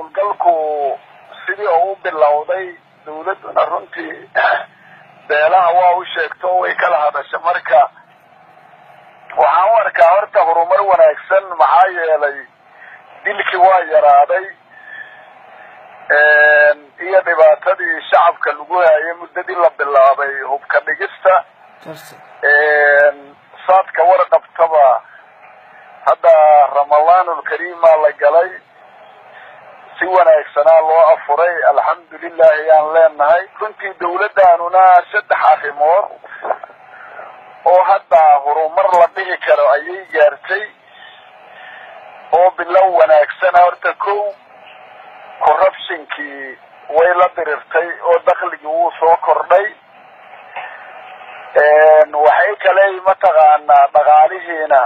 Howlgalku sidii oo u bilowday, dawladduna runtii beelaha waa u sheegto, way kala hadasha. Marka waxaan u arkaa horta horumar wanaagsan, maxaa yeelay dilkii waa yaraaday iyo dhibaatadii shacabka lagu haayay muddadii la bilaabay hubka dhigista. Saadka warqabtaba hadda Ramadaanulkariimaa la galay, si wanaagsanaa loo afuray, alxamdulilahi yaan leenahay. Runtii dawladdaanuna 3 arrimood oo hadda horumar la dhihi karo ayay gaartay oo bilow wanaagsana. Horta kow, corruptionkii way la dirirtay oo dakligii wuu soo kordhay. Waxay kale mataqaanaa dhaqaalihiina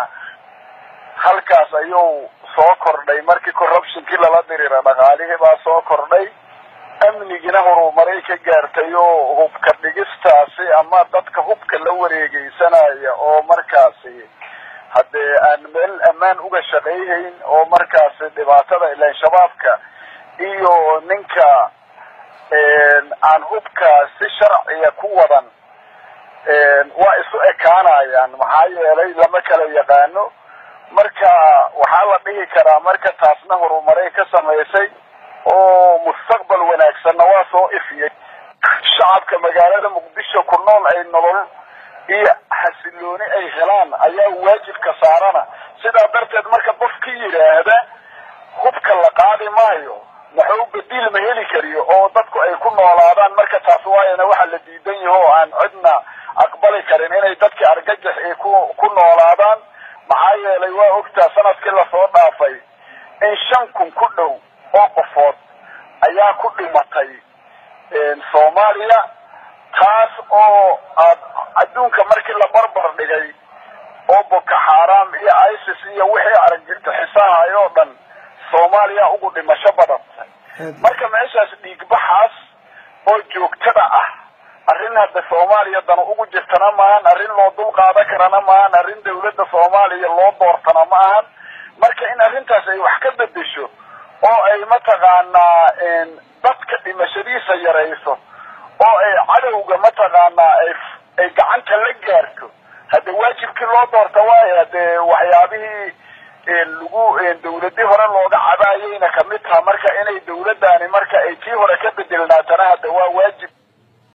halkaas ayuu soo kordhay. Markii corruptionkii lala dirira dhaqaalihii baa soo kordhay, amnigina horumaray ka gaartay oo hubka dhigistaasi ama dadka hubka la wareegeysanaya oo markaasi haddee aan meel ammaan uga shaqayhayn oo markaasi dhibaatada ilaan shabaabka iyo ninka aan hubka si sharciya ku wadan waa isu ekaanayaan, maxaa yeelay lama kala yaqaano. Marka waxaa la dhihi karaa marka taasna horumaray ka samaysay oo mustaqbal wanaagsanna waa soo ifiyey. Shacabka magaalada Muqdisho ku nool ay nolol iyo xasilooni ay helaan ayaa waajibka saarana. Sidaa darteed marka qofki yidhaahda hubka la qaadi maayo, maxuu badiil ma heli kariyo oo dadku ay ku noolaadaan? Marka taas waayana waxa la diidan yaho oo aan cidna aqbali karin inay dadkii argagax ay ku noolaadaan. Maxaa yeelay waa ogtaa sanadkii lasoo dhaafay in 5000 ku dhow oo qofood ayaa ku dhimatay Soomaaliya, taas oo aad adduunka markii la barbar dhigay oo Boko Xaaraam iyo ISIS iyo wixii argagixisahay oo dhan Soomaaliya ugu dhimasho badan. Marka meeshaas dhiigbaxaas oo joogtada ah arrin hadda Soomaaliya dana ugu jirtana maahan, arrin loo dul qaadan karana maahan, arrin dawladda Soomaaliya loo doortana ma ahan. Marka in arrintaas ay wax ka bedesho oo ay mataqaanaa dadka dhimashadiisa yarayso oo ay cadowga mataqaanaa ay gacanta la gaarto, hadda waajibkii loo doorta waayo. Hadee waxyaabihii lagu dawladii hore looga cabaayayna kamid taha. Marka inay dawladdaani marka ay tii hore ka bedelnaatana hadda waa waajib.